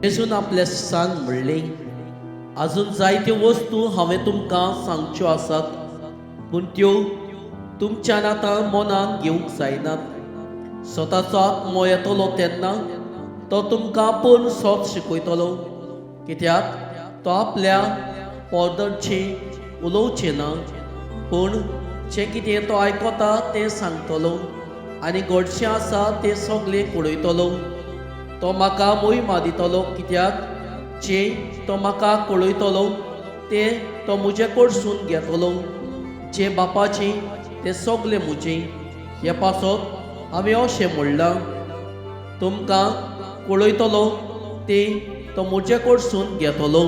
जेजून आपल्या शिसांक म्हणलें, आजून जायत्यो वस्तू हांवें तुमकां सांगच्यो आसात, पूण त्यो तुमच्यान आतां मनान घेवंक जायनात. स्वताचो आत्मो येतलो तेन्ना तो तुमकां आपूण सोत शिकयतलो, कित्याक तो आपल्या पोरदणचें उलोवचें ना, पूण जें कितें तो आयकता तें सांगतलो आनी घडचें आसा तें सगळें कळयतलो. तो म्हाका मोहिमा दितलो, कित्याक जें तो म्हाका कळयतलो तें तो म्हजे कडसून घेतलो. जें बापाचें तें सगळें म्हजें. हे पासत हांवें अशें म्हणलां, तुमकां कळयतलो तें तो म्हजे कडसून घेतलो.